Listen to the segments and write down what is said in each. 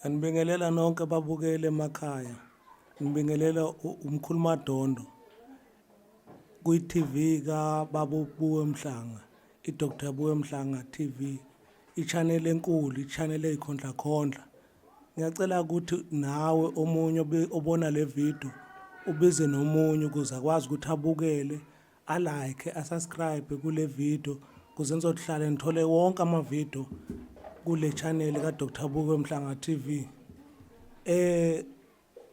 Nginibingelela nonke babukeli emakhaya. Ngibingelela uMkhulu Madondo kwi-TV kaBaba uBuwe Mhlanga, i-Dr Buwe Mhlanga TV, i-channel enkulu, i-channel eyikhondlakhondla. Ngiyacela ukuthi nawe omunye obona le video ubize nomunye ukuze akwazi ukuthi abukele, a-like, a-subscribe kule video ukuze nizohlale nithole wonke ama-video kule channel ka-Dr Buke Mhlanga TV.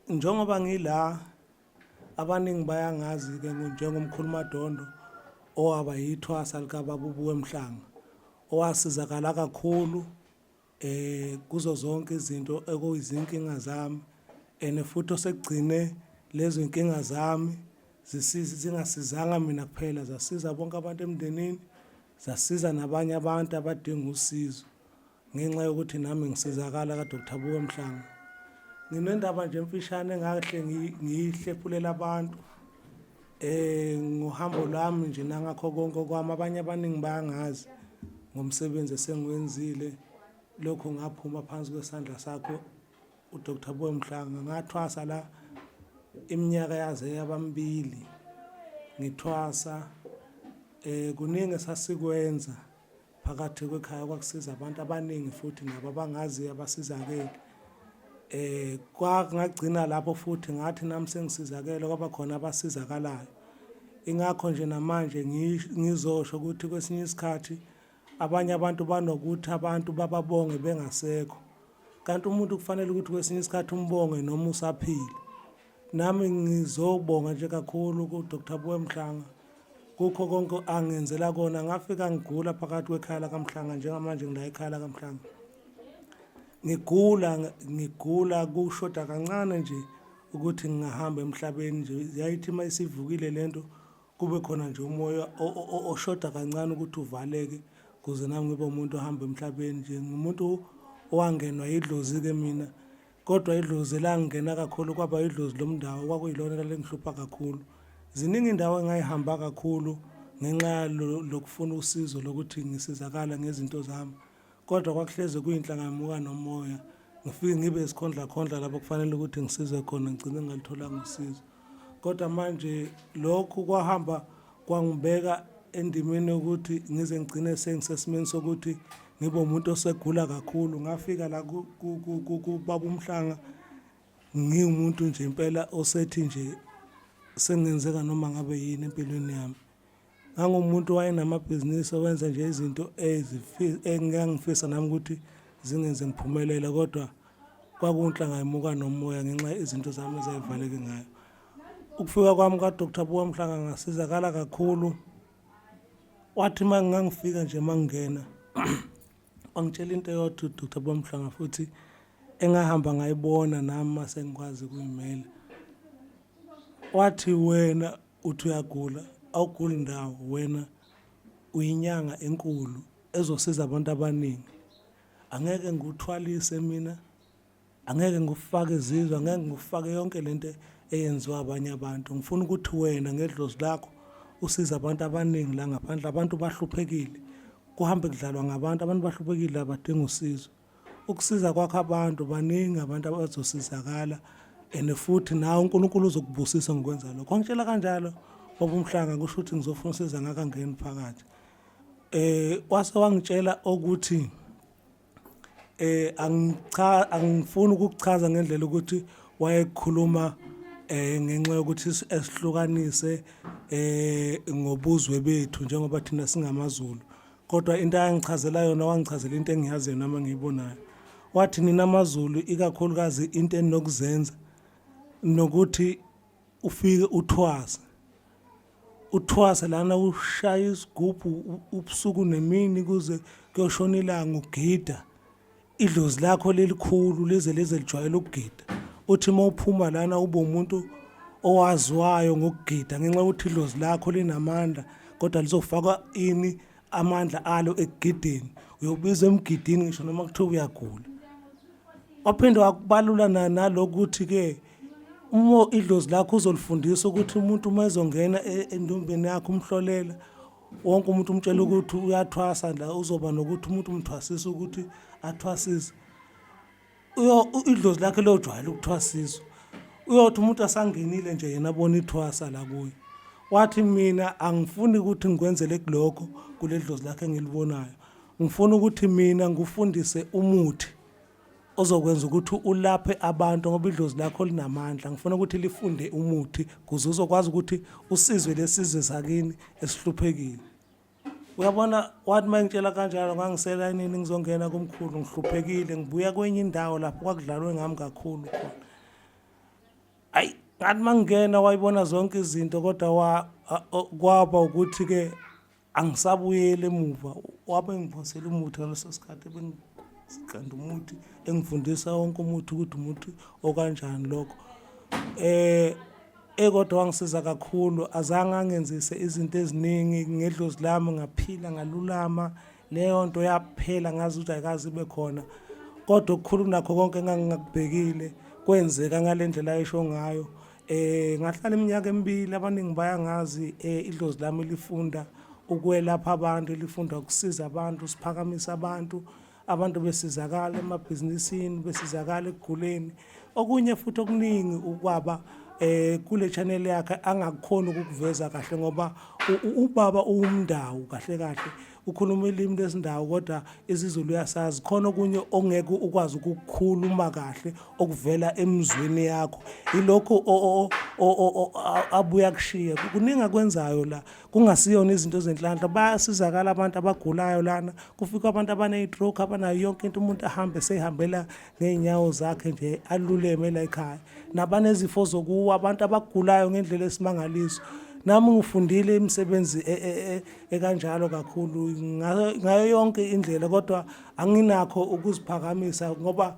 Njengoba ngila abaningi bayangazi ke njengomkhulu Madondo owaba yithwasa likababa uBuke Mhlanga owasizakala kakhulu kuzo zonke izinto ekuyizinkinga zami and futhi osekugcine lezo inkinga zami zingasizanga mina kuphela, zasiza bonke abantu emndenini, zasiza nabanye abantu abadinga usizo ngenxa yokuthi nami ngisizakala kaDr Buke Mhlanga. Nginendaba nje emfishane engahle ngiyihlephulela abantu ngohambo lwami nje nangakho konke kwami. Abanye abaningi bayangazi ngomsebenzi esengiwenzile, lokhu ngaphuma phansi kwesandla sakho uDr Buke Mhlanga. Ngathwasa la iminyaka yaze yabambili ngithwasa. Kuningi esasikwenza phakathi kwekhaya kwakusiza abantu abaningi futhi nabo abangaziyo abasizakele. Kwangagcina lapho futhi ngathi nami sengisizakele kwaba khona abasizakalayo. Ingakho nje namanje ngizosho ukuthi kwesinye isikhathi abanye abantu banokuthi abantu bababonge bengasekho. Kanti umuntu kufanele ukuthi kwesinye isikhathi umbonge noma usaphila. Nami ngizobonga nje kakhulu ku-Dr Buwe Mhlanga kukho konke angenzela kona. Ngafika ngigula phakathi kwekhaya lakaMhlanga, njengamanje ngila ekhaya lakaMhlanga. Ngigula ngigula kushoda kancane nje ukuthi ngingahamba emhlabeni nje. Yayithi uma isivukile lento kube khona nje umoya oshoda kancane ukuthi uvaleke kuze nami ngibe umuntu ohamba emhlabeni nje. Ngumuntu owangenwa yidlozi-ke mina, kodwa idlozi elangena kakhulu kwaba idlozi lomndawo, kwakuyilona elalingihlupha kakhulu. Ziningi indawo engayihamba kakhulu ngenxa lokufuna usizo lokuthi ngisizakala ngezinto zami, kodwa kwakuhleze kuyinhlangamuka nomoya. Ngifike ngibe isikhondlakhondla lapho kufanele ukuthi ngisizwe khona, ngigcine ngingalutholanga usizo. Kodwa manje lokhu kwahamba kwangibeka endimeni yokuthi ngize ngigcine sengisesimeni sokuthi ngibe umuntu osegula kakhulu. Ngafika la kubaba uMhlanga ngiwumuntu nje impela osethi nje sengenzeka noma ngabe yini empilweni yami. Ngangumuntu owayenamabhizinisi owenza nje izinto engangifisa nami ukuthi zingenze ngiphumelele, kodwa kwakunhlangayimuka nomoya ngenxa izinto zami ezayivaleke ngayo. Ukufika kwami kwa-Dr Buka Mhlanga ngasizakala kakhulu. Wathi uma ngangifika nje uma ngingena wangitshela into eyodwa uDr Buka Mhlanga futhi engahamba ngayibona nami uma sengikwazi ukuyimela. Wathi wena uthi uyagula, awuguli ndawo, wena uyinyanga enkulu ezosiza abantu abaningi. Angeke ngikuthwalise mina, angeke ngikufake izizwe, angeke ngikufake yonke lento eyenziwa abanye abantu. Ngifuna ukuthi wena ngedlozi lakho usize abantu abaningi la ngaphandle. Abantu bahluphekile, kuhambe kudlalwa ngabantu, abantu bahluphekile abadinga usizo. Ukusiza kwakho abantu, baningi abantu abazosizakala and futhi nawe uNkulunkulu uzokubusisa ngokwenza lokho. Wangitshela kanjalo baba uMhlanga, kusho ukuthi ngizofuna usiza ngakangeni phakathi. Wase wangitshela ukuthi angicha angifuni ukukuchaza ngendlela ukuthi wayekhuluma ngenxa yokuthi esihlukanise ngobuzwe bethu njengoba thina singamaZulu. Kodwa into ayangichazela yona, wangichazela into engiyaziyo nami engiyibonayo. Wathi nina maZulu ikakhulukazi into eninokuzenza nokuthi ufike uthwase. Uthwase lana ushaya isigubhu ubusuku nemini kuze kuyoshona ilanga ugida. Idlozi lakho lelikhulu lize lize lijwayele ukugida. Uthi uma uphuma lana ube umuntu owaziwayo ngokugida ngenxa yokuthi idlozi lakho linamandla, kodwa lizofakwa ini amandla alo ekugideni. Uyobizwa emgidini ngisho noma kuthiwa uyagula. Waphinde wakubalula nalokuthi-ke uma idlozi lakho uzolifundisa ukuthi umuntu uma ezongena endumbeni yakho umhlolela, wonke umuntu umtshela ukuthi uyathwasa la, uzoba nokuthi umuntu umthwasisa ukuthi athwasise. Idlozi lakhe lojwayela ukuthwasiswa. Uyothi umuntu asangenile nje yena abona ithwasa la kuye. Wathi mina angifuni ukuthi ngikwenzele kulokho kule dlozi lakhe engilibonayo. Ngifuna ukuthi mina ngikufundise umuthi ozokwenza ukuthi ulaphe abantu ngoba idlozi lakho linamandla. Ngifuna ukuthi lifunde umuthi kuze uzokwazi ukuthi usizwe lesizwe sakini esihluphekile. Uyabona wathi uma engitshela kanjalo ngangiselayinini ngizongena kumkhulu ngihluphekile ngibuya kwenye indawo lapho kwakudlalwe ngami kakhulu khona. Ayi ngathi uma ngingena wayibona zonke izinto kodwa kwaba ukuthi-ke angisabuyeli emuva wabe ngiphosela umuthi ngaleso sikhathi ebengiqanda umuthi engifundisa wonke umuthi ukuthi umuthi okanjani lokho. Eh Eyi kodwa wangisiza kakhulu azange angenzise izinto eziningi ngedlozi lami ngaphila ngalulama leyo nto yaphela ngazi ukuthi ayikaze ibe khona kodwa okukhulu kunakho konke engangingakubhekile kwenzeka ngale ndlela ayisho ngayo eh ngahlala iminyaka emibili abaningi bayangazi eh idlozi lami lifunda ukwelapha abantu lifunda ukusiza abantu siphakamisa abantu abantu besizakala emabhizinisini besizakala ekuguleni okunye futhi okuningi ukwaba eh kule channel yakhe angakukhona ukukuveza kahle ngoba ubaba uwumndawu kahle kahle ukhuluma ilimi lesindawo kodwa isiZulu uyasazi khona okunye ongeke ukwazi ukukhuluma kahle okuvela emzweni yakho ilokho abuya kushiye kuningi akwenzayo la kungasiyona izinto zenhlanhla bayasizakala abantu abagulayo lana kufika abantu abaneyi-stroke abanayo yonke into umuntu ahambe seyihambela ngey'nyawo zakhe nje aluleme la ekhaya nabanezifo zokuwa abantu abagulayo ngendlela esimangaliso nami ngifundile imisebenzi e, e, e, ekanjalo kakhulu ngayo yonke indlela kodwa anginakho ukuziphakamisa ngoba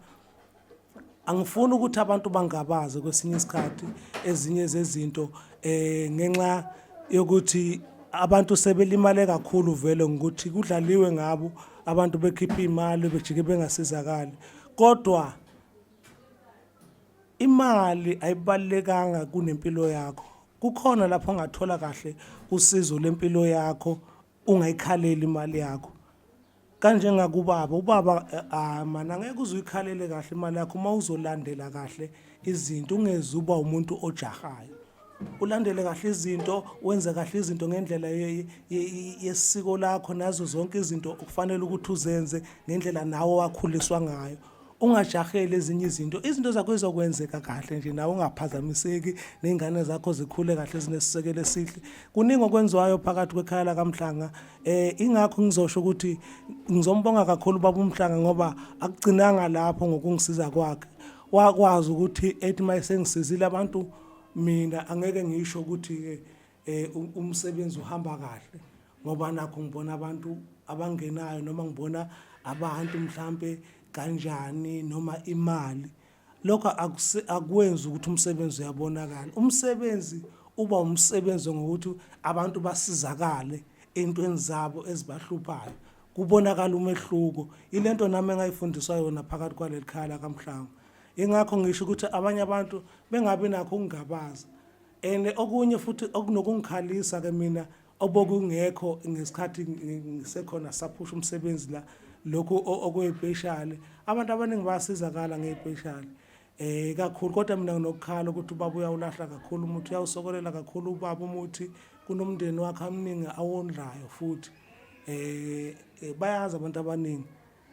Angifuni ukuthi abantu bangabaze kwesinye isikhathi ezinye zezinto eh ngenxa yokuthi abantu sebelimale kakhulu vele ngokuthi kudlaliwe ngabo abantu bekhipha imali bejike bengasizakali kodwa imali ayibalulekanga kunempilo yakho kukhona lapho ongathola kahle usizo lempilo yakho ungayikhaleli imali yakho Kanjengakubaba, ubaba eh, ah mana angeke uze uyikhalele kahle imali yakho uma uzolandela kahle izinto ungeze uba umuntu ojahayo. Ulandele kahle izinto, wenze kahle izinto ngendlela yesiko lakho nazo zonke izinto okufanele ukuthi uzenze ngendlela nawe wakhuliswa ngayo. Ungajaheli ezinye izinto, izinto zakho zizokwenzeka kahle nje nawe ungaphazamiseki ney'ngane zakho zikhule kahle zinesisekelo esihle. Kuningi okwenziwayo phakathi kwekhaya lakaMhlanga eh ingakho ngizosho ukuthi ngizombonga kakhulu ubaba uMhlanga ngoba akugcinanga lapho ngokungisiza kwakhe. Wakwazi ukuthi ethi uma esengisizile abantu mina angeke ngisho ukuthi-ke eh umsebenzi uhamba kahle ngoba nakho ngibona abantu abangenayo noma ngibona abantu mhlampe kanjani noma imali lokho akwenzi ukuthi umsebenzi uyabonakala umsebenzi uba umsebenzi ngokuthi abantu basizakale entweni zabo ezibahluphayo kubonakala umehluko ilento nami engayifundiswa yona phakathi kwaleli khaya lakaMhlanga ingakho ngisho ukuthi abanye abantu bengabi nakho ukungabaza And okunye futhi okunokungikhalisa ke mina obokungekho ngesikhathi ngisekhona saphusha umsebenzi la lokhu okweyipeshali abantu abaningi bayasizakala ngeyipeshali eh kakhulu kodwa mina nginokukhala ukuthi ubaba uyawulahla kakhulu umuthi uyawusokolela kakhulu ubaba umuthi kunomndeni wakhe amningi awondlayo futhi eh, eh bayazi abantu abaningi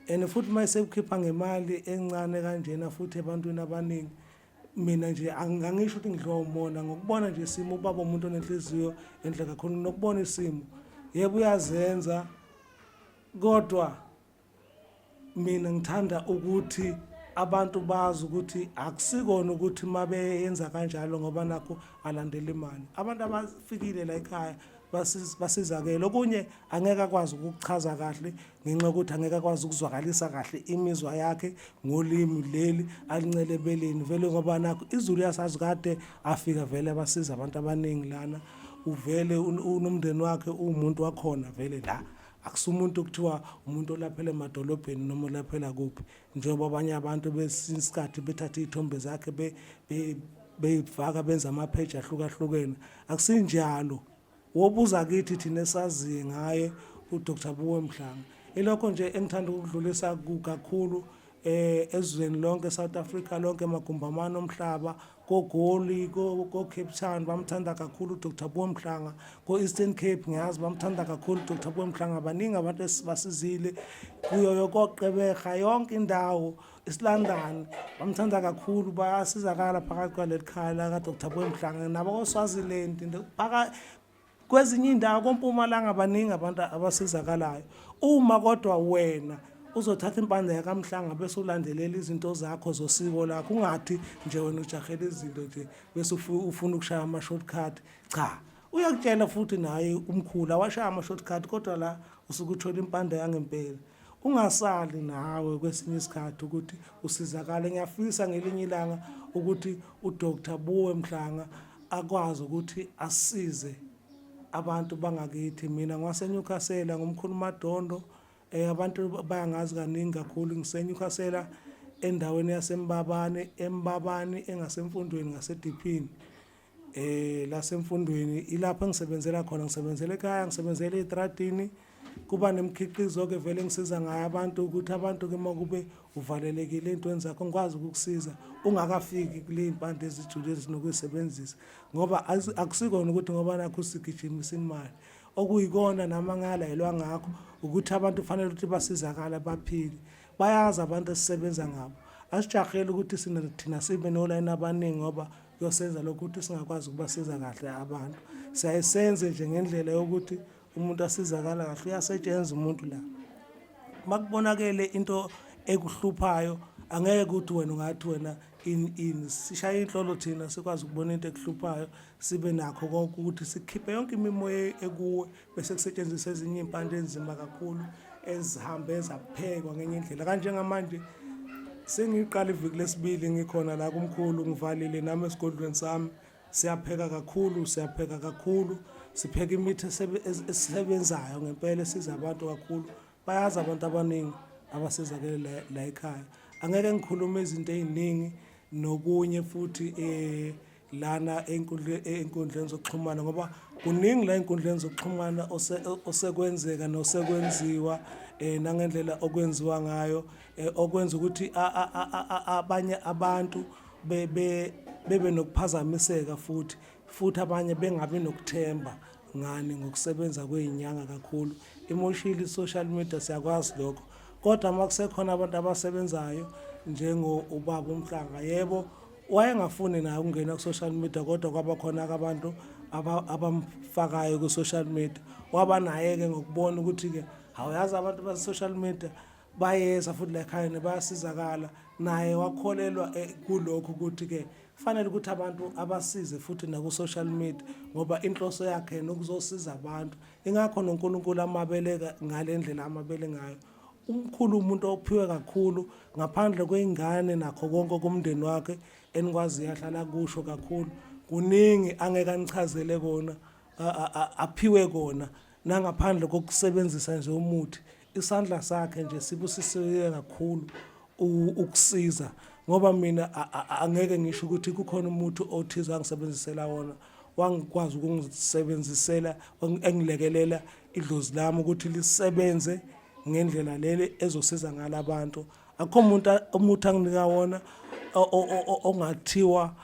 and futhi uma esekukhipha ngemali encane kanjena futhi ebantwini abaningi Mina nje angisho ukuthi ngidliwa umona ngokubona nje isimo ubaba umuntu onenhliziyo enhle kakhulu nokubona isimo yebo uyazenza kodwa mina ngithanda ukuthi abantu bazi ukuthi akusikona ukuthi uma beyenza kanjalo ngoba nakho alandela imali abantu abafikile la ekhaya basizakele okunye angeke akwazi ukukuchaza kahle ngenxa yokuthi angeke akwazi ukuzwakalisa kahle imizwa yakhe ngolimi leli alincele ebeleni vele ngoba nakho izulu uyasazi kade afika vele abasiza abantu abaningi lana uvele unomndeni wakhe uwumuntu wakhona vele la akusumuntu okuthiwa umuntu olaphela emadolobheni noma olaphela kuphi njengoba abanye abantu besinye isikhathi bethatha iy'thombe zakhe beyifaka benza amapheji ahlukahlukene akusinjalo wobuza kithi thina esaziye ngaye uDr Buwe Mhlanga ilokho nje engithanda ukudlulisa kakhulu Ezweni lonke, South Africa lonke, magumbamane omhlaba, koGoli, ko-Cape Town bamthanda kakhulu uDr Buwe Mhlanga, ko-Eastern Cape ngiyazi bamthanda kakhulu uDr Buwe Mhlanga. Baningi abantu esibasizile kuyo koGqeberha, yonke indawo, isiLondon bamthanda kakhulu, bayasizakala phakathi kwaleli khaya laka-Dr Buwe Mhlanga, nabakwaSwaziland kwezinye indawo koMpumalanga, baningi abantu abasizakalayo. Uma kodwa wena uzothatha impande yakaMhlanga bese ulandelela izinto zakho zosiko lakho, ungathi nje wena ujahela izinto nje bese ufuna ukushaya ama-shortcut, cha, uyakutshela futhi naye umkhulu awashaya ama-shortcut, kodwa la usuke uthola impande yangempela. Ungasali nawe kwesinye isikhathi ukuthi usizakale. Ngiyafisa ngelinye ilanga ukuthi uDr Buwe Mhlanga akwazi ukuthi asize abantu bangakithi. Mina ngwaseNewcastle, ngumkhulu Madondo. Abantu bayangazi kaningi kakhulu, ngiseNewcastle endaweni yaseMbabane, eMbabane engasemfundweni ngaseDiphini. Lasemfundweni ilapho engisebenzela khona, ngisebenzela ekhaya, ngisebenzela ey'tradini. Kuba nemikhiqizo-ke vele engisiza ngayo abantu, ukuthi abantu-ke uma kube uvalelekile ey'ntweni zakho ngikwazi ukukusiza ungakafiki kule iy'mpande ezijulile ezinokuyisebenzisa, ngoba akusikona ukuthi ngoba nakhu sigijimisa imali. Okuyikona nami angalayelwa ngakho ukuthi abantu kufanele ukuthi basizakale baphile. Bayazi abantu esisebenza ngabo, asijaheli ukuthi thina sibe nolayini abaningi, ngoba kuyosenza lokhu ukuthi singakwazi ukubasiza kahle abantu. Siyaye senze nje ngendlela yokuthi umuntu asizakala kahle. Uyasetshenza umuntu la, makubonakele into ekuhluphayo, angeke ukuthi wena ungathi wena ini ini. Sishaya inhlolo thina, sikwazi ukubona into ekuhluphayo, sibe nakho konke ukuthi sikhiphe yonke imimoya ekuwe, bese kusetshenziswa ezinye iy'mpande enzima kakhulu ezihambe zaphekwa ngenye indlela. Kanjengamanje sengiqala iviki lesibili ngikhona la kumkhulu, ngivalile nami esigodlweni sami. Siyapheka kakhulu, siyapheka kakhulu, sipheka imithi esebenzayo ngempela, esiza abantu kakhulu. Bayazi abantu abaningi abasizakele la ekhaya. Angeke ngikhulume izinto ey'ningi nokunye futhi lana ey'nkundleni zokuxhumana, ngoba kuningi la ey'nkundleni zokuxhumana osekwenzeka nosekwenziwa, nangendlela okwenziwa ngayo, okwenza ukuthi abanye abantu bebe nokuphazamiseka, futhi abanye bengabi nokuthemba ngani ngokusebenza kwey'nyanga kakhulu. Imoshile i-social media, siyakwazi lokho, kodwa uma kusekhona abantu abasebenzayo njengo ubaba uMhlanga, yebo, wayengafuni naye ukungena ku-social media, kodwa kwaba khona-ke abantu abamfakayo ku-social media. Waba naye-ke ngokubona ukuthi-ke awuyazi abantu base-social media bayeza futhi la ekhaya bayasizakala, naye wakholelwa kulokhu ukuthi-ke kufanele ukuthi abantu abasize futhi naku-social media, ngoba inhloso yakhe nokuzosiza abantu. Ingakho noNkulunkulu amabeleka ngale ndlela amabele ngayo. Umkhulu umuntu ophiwe kakhulu, ngaphandle kwey'ngane nakho konke komndeni wakhe enikwaziyo ahlala kusho kakhulu. Kuningi angeke anichazele kona aphiwe kona, nangaphandle kokusebenzisa nje umuthi. Isandla sakhe nje sibusisiwe kakhulu ukusiza, ngoba mina angeke ngisho ukuthi kukhona umuthi othize angisebenzisela wona wangikwazi ukungisebenzisela engilekelela idlozi lami ukuthi lisebenze ngendlela leli ezosiza ngalabantu. Akukho umuntu umuthi anginika wona ongathiwa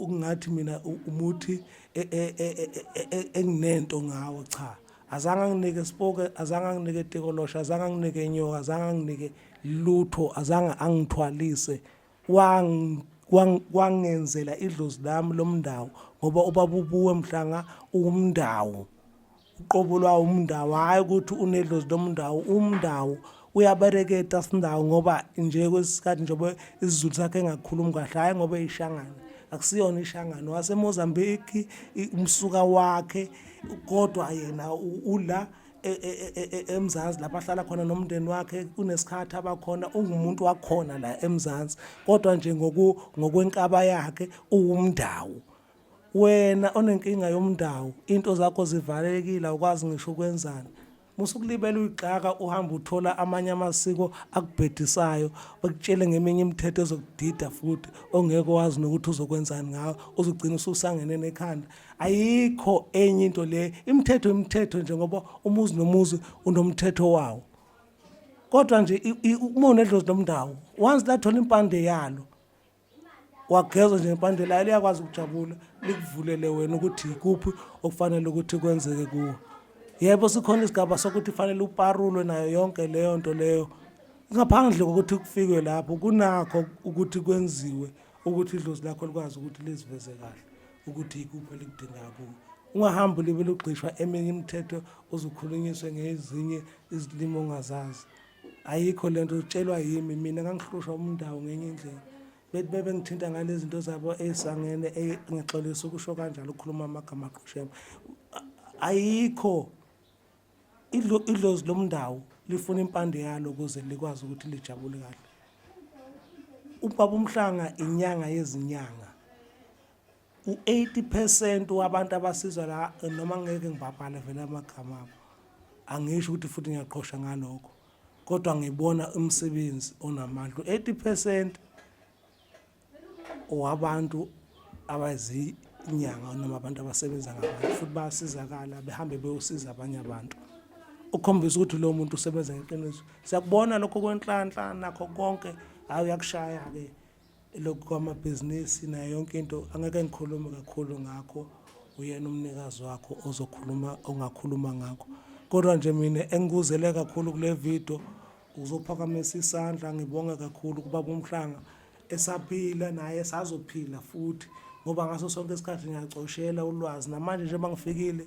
ungathi mina umuthi enginento ngawo. Cha, azange anginike sipoke, azange anginike tikolosha, azange anginike inyoka, azange anginike lutho, azange angithwalise. Wangenzela idlozi lami lomndawo, ngoba ubaba uBuwe Mhlanga uwumndawo uqobo lwawo umndawo, hhayi ukuthi unedlozi lomndawo, umndawo uyabereketa sindawo, ngoba nje kwesikhathi njengoba isiZulu sakhe engakhulumi kahle, hhayi ngoba eyishangane, akusiyona ishangane, waseMozambique umsuka wakhe, kodwa yena ula eMzansi lapho ahlala khona nomndeni wakhe, kunesikhathi abakhona, ungumuntu wakhona la eMzansi, kodwa nje ngokwenkaba yakhe uwumndawo. Wena onenkinga yomndawo, into zakho zivalekile, awukwazi ngisho ukwenzani, musukulibela uyixaka uhamba uthola amanye amasiko akubhedisayo, bakutshele ngeminye imithetho ezokudida futhi ongeke wazi nokuthi uzokwenzani ngawo, uzogcina ususangene nekhanda. Ayikho enye into le imithetho, imithetho nje, ngoba umuzi nomuzi unomthetho wawo. Kodwa nje uma unedlozi lomndawo, once lathola impande yalo, wagezwa nje ngempande layo, liyakwazi ukujabula likuvulele wena ukuthi yikuphi okufanele ukuthi kwenzeke kuwo. Yebo, sikhona isigaba sokuthi fanele uparulwe nayo yonke leyo nto leyo. Ngaphandle kokuthi kufikwe lapho, kunakho ukuthi kwenziwe ukuthi idlozi lakho likwazi ukuthi liziveze kahle ukuthi yikuphi elikudingayo kuwe. Ungahambi ulibele ugxishwa eminye imithetho uzukhulunyiswe ngezinye izilimi ongazazi. Ayikho lento utshelwa yimi mina ngangihlushwa umndawo ngenye indlela. Bethi bebengithinta ngalezi zinto zabo ey'sangene ngixolisa ukusho kanjalo ukukhuluma amagama aqosheme. Ayikho idlozi lomndawo lifuna impande yalo ukuze likwazi ukuthi lijabule kahle. Ubaba uMhlanga inyanga yezinyanga. U-80 percent wabantu abasizwa la noma ngeke ngibabhale vele amagama abo. Angisho ukuthi futhi ngiyaqhosha ngalokho. Kodwa ngibona umsebenzi onamandla. U-80 percent wabantu abazinyanga noma abantu abasebenza ngabantu futhi bayasizakala behambe beyosiza abanye abantu ukukhombisa ukuthi lo muntu usebenza ngeqiniso. Siyakubona lokho kwenhlanhla nakho konke, hhayi uyakushaya-ke lokhu kwamabhizinisi nayo yonke into. Angeke ngikhulume kakhulu ngakho, uyena umnikazi wakho ozokhuluma ongakhuluma ngakho. Kodwa nje mina engikuzele kakhulu kule video uzophakamisa isandla ngibonge kakhulu kubaba uMhlanga esaphila naye esazophila futhi ngoba ngaso sonke isikhathi ngiyacoshela ulwazi. Namanje njengoba ngifikile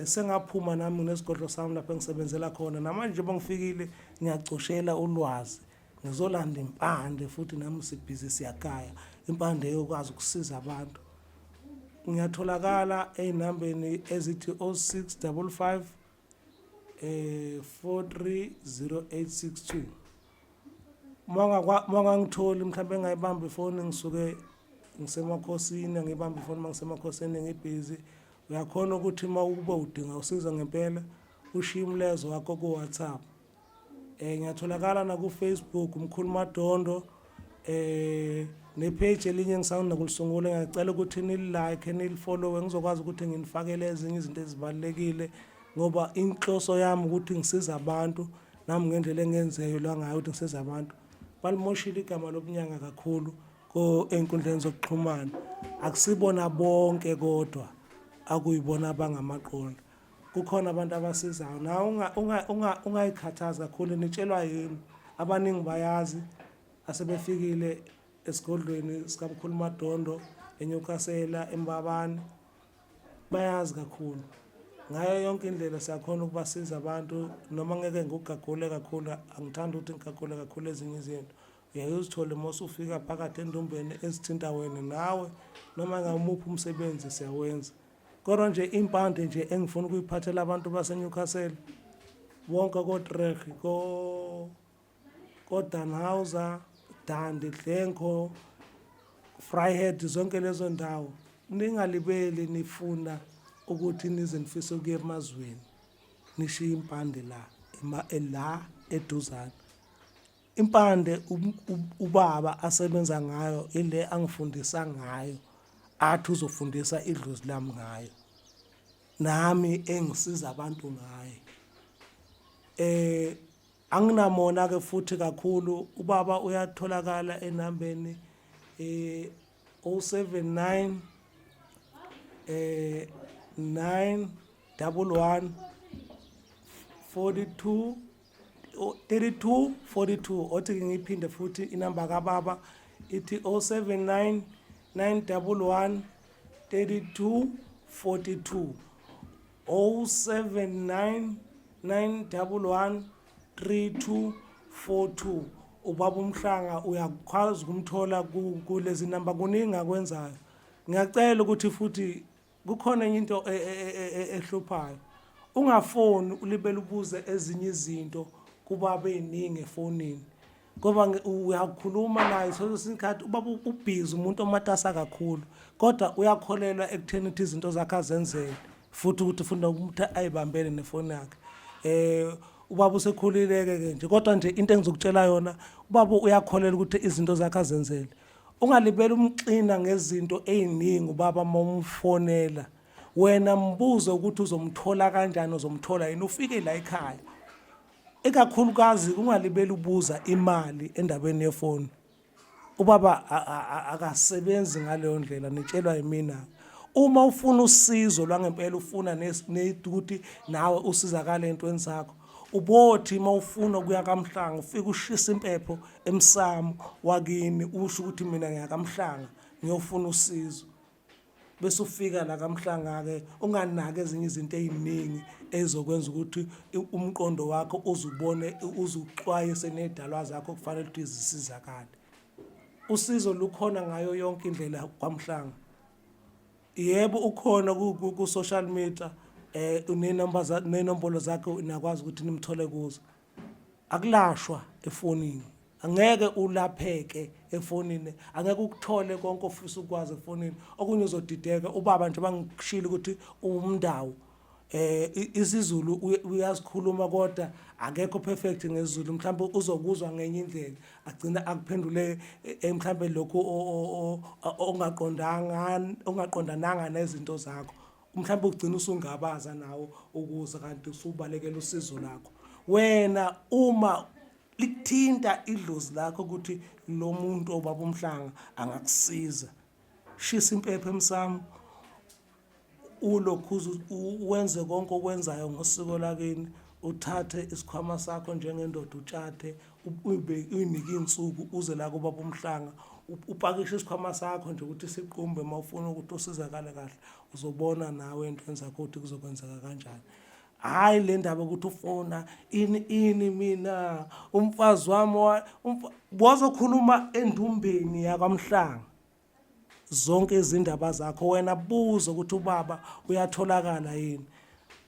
sengaphuma nami nesigodlo sami lapho engisebenzela khona, namanje njengoba ngifikile ngiyacoshela ulwazi ngizolanda impande futhi nami sibhizi siyagaya impande yokwazi ukusiza abantu. Ngiyatholakala ey'nambeni ezithi 0655 430862. Uma ungangitholi mhlawumbe ngingayibamba ifoni ngisuke ngisemakhosini, angiyibambi ifoni uma ngisemakhosini ngibhizi. Uyakhona ukuthi uma ube udinga usizo ngempela ushiye umlezo wakho ku-WhatsApp. Ngiyatholakala naku-Facebook Mkhulu Madondo ne-page elinye engisanda kulisungula, ngiyacela ukuthi nili-like nilifollowe ngizokwazi ukuthi nginifakele ezinye izinto ezibalulekile ngoba inhloso yami ukuthi ngisize abantu nami ngendlela engenzelwa ngayo ukuthi ngisize abantu. Balimoshile igama lobunyanga kakhulu ey'nkundleni zokuxhumana. Akusibona bonke kodwa akuyibona abangamaqola. Kukhona abantu abasizayo nawe ungayikhathazi kakhulu nitshelwa yini. Abaningi bayazi asebefikile esigodlweni sikamkhulu Madondo eNewcastle eMbabane, bayazi kakhulu. Ngayo yonke indlela siyakhona ukubasiza abantu noma ngeke ngikugagule kakhulu, angithandi ukuthi ngigagule kakhulu ezinye izinto. Uyaye uzithole uma usufika phakathi endumbeni ezithinta wena nawe noma ngamuphi umsebenzi siyawenza. Kodwa nje impande nje engifuna ukuyiphathela abantu baseNewcastle bonke koTreg ko koDanhauser, Dundee, Glencoe, Vryheid zonke lezo ndawo ningalibeli nifuna ukuthi nize nifise ukuya emazweni nishiye impande la la eduzane. Impande ubaba asebenza ngayo ile angifundisa ngayo athi uzofundisa idlozi lami ngayo nami engisiza abantu ngayo. Anginamona ke futhi kakhulu ubaba uyatholakala enambeni 079 911 42 32 42. Othi ke ngiphinde futhi inamba kababa ithi 079 911 32 42, 079 911 32 42. Ubaba uMhlanga uyakwazi ukumthola kulezi namba, kuningi akwenzayo. Ngiyacela ukuthi futhi kukhona enye into ehluphayo, ungafoni ulibele ubuze ezinye izinto kubaba ey'ningi efonini ngoba uyakhuluma naye soso isikhathi ubaba ubhizi, umuntu omatasa kakhulu, kodwa uyakholelwa ekutheni ukuthi izinto zakhe azenzele futhi ukuthi ufuna ukuthi ayibambele nefoni yakhe. Ubaba usekhulile-ke ke nje, kodwa nje into engizokutshela yona, ubaba uyakholelwa ukuthi izinto zakhe azenzele. Ungalibeli umxina ngezinto ey'ningi ubaba uma umfonela. Wena mbuze ukuthi uzomthola kanjani, uzomthola yini, ufike la ekhaya. Ikakhulukazi ungalibeli ubuza imali endabeni yefoni. Ubaba akasebenzi ngaleyo ndlela nitshelwa yimina. Uma ufuna usizo lwangempela ufuna ukuthi nawe usizakale entweni zakho ubothi uma ufuna ukuya kaMhlanga ufike ushisa impepho emsamo wakini usho ukuthi mina ngiya kaMhlanga ngiyofuna usizo. Bese ufika la kaMhlanga-ke unganaki ezinye izinto ey'ningi ey'zokwenza ukuthi umqondo wakho uze ubone uze uxwayise ney'dalwa zakho okufanele ukuthi zisizakale. Usizo lukhona ngayo yonke indlela kwaMhlanga. Yebo ukhona ku-social media um ney'nombolo zakhe niyakwazi ukuthi nimthole kuzo. Akulashwa efonini. Angeke ulapheke efonini, angeke ukuthole konke ofisa ukwazi efonini. Okunye uzodideka ubaba nje bangishilo ukuthi uwumndawo. IsiZulu uyazikhuluma kodwa akekho perfect ngesiZulu mhlawumbe uzokuzwa ngenye indlela agcina akuphendule mhlawumbe lokhu ongaqondanga ongaqondananga nezinto zakho. Mhlawumbe ugcina usungabaza nawo ukuza kanti usubalekela usizo lakho. Wena uma likuthinta idlozi lakho ukuthi lo muntu obaba uMhlanga angakusiza, shisa impepho emsamo ulokhuza wenze konke okwenzayo ngosiko lakini, uthathe isikhwama sakho njengendoda utshathe uyinike iy'nsuku uze la kubaba uMhlanga upakishe isikhwama sakho nje ukuthi siqumbe uma ufuna ukuthi usizakale kahle uzobona nawe entweni zakho ukuthi kuzokwenzeka kanjani. Hhayi le ndaba ukuthi ufuna ini ini mina umfazi wami wazokhuluma endumbeni yakwaMhlanga zonke izindaba zakho wena buza ukuthi ubaba uyatholakala yini.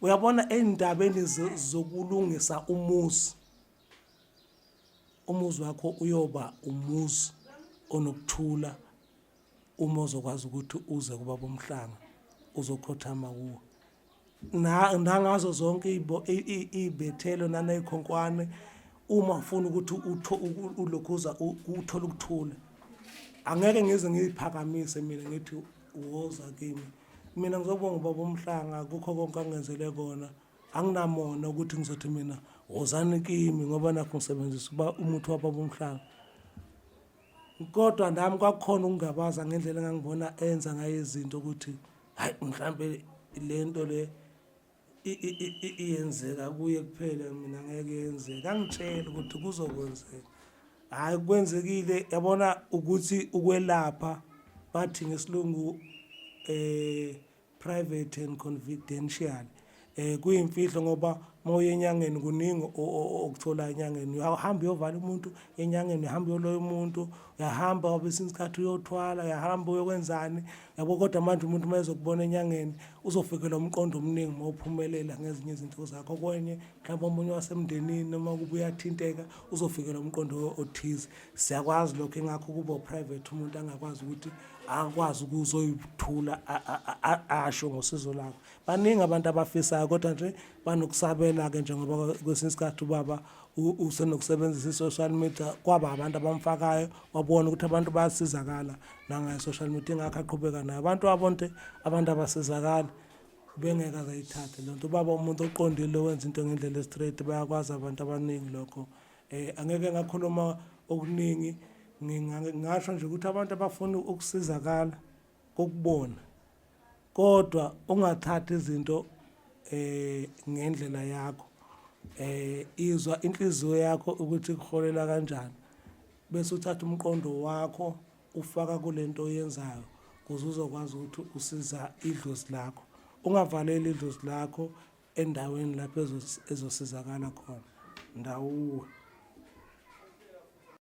Uyabona ey'ndabeni zokulungisa umuzi umuzi wakho uyoba umuzi onokuthula uma uzokwazi ukuthi uze kubaba uMhlanga uzokhothama kuwo. Nangazo zonke iy'bethelo naney'khonkwane uma ufuna ukuthi ulokhuza uthole ukuthula. Angeke ngize ngiy'phakamise mina ngithi woza kimi. Mina ngizobonga ubaba uMhlanga kukho konke angenzele kona. Anginamona ukuthi ngizothi mina wozani kimi ngoba nakhu ngisebenzisa uba umuthi wababa uMhlanga. Kodwa nami kwakukhona ukungabaza ngendlela engangibona enza ngayo izinto ukuthi hayi mhlampe le nto le iyenzeka kuye kuphela mina ngeke yenzeke. Angitshele ukuthi kuzokwenzeka. Hhayi kwenzekile yabona ukuthi ukwelapha bathi ngesilungu private and confidential kuyimfihlo ngoba uma uya enyangeni kuningi okuthola enyangeni. Uyahamba uyovala umuntu enyangeni, uyahamba uyoloya umuntu, uyahamba kwesinye isikhathi uyothwala, uyahamba uyokwenzani yabo. Kodwa manje umuntu uma ezokubona enyangeni uzofikelwa umqondo omningi uma uphumelela ngezinye izinto zakho. Kwenye mhlawumbe omunye wasemndenini noma kuba uyathinteka uzofikelwa umqondo othize. Siyakwazi lokho ingakho kuba private umuntu angakwazi ukuthi akwazi ukuzoyithula asho ngosizo lakho. Baningi abantu abafisayo kodwa nje banokusabela-ke njengoba kwesinye isikhathi ubaba usenokusebenzisa i-social media kwaba abantu abamfakayo wabona ukuthi abantu bayasizakala nangayo i-social media ingakho aqhubeka nayo. Abantu abonke abantu abasizakali bengeke aze ayithathe le nto. Ubaba umuntu oqondile owenza into ngendlela e-straight bayakwazi abantu abaningi lokho. Angeke ngakhuluma okuningi ngingasho nje ukuthi abantu abafuna ukusizakala kokubona kodwa ungathathi izinto ngendlela yakho. Izwa inhliziyo yakho ukuthi ikuholela kanjani bese uthatha umqondo wakho ufaka kule nto oyenzayo ukuze uzokwazi ukuthi usiza idlozi lakho. Ungavaleli idlozi lakho endaweni lapho ezosizakala khona. Ndawuwe.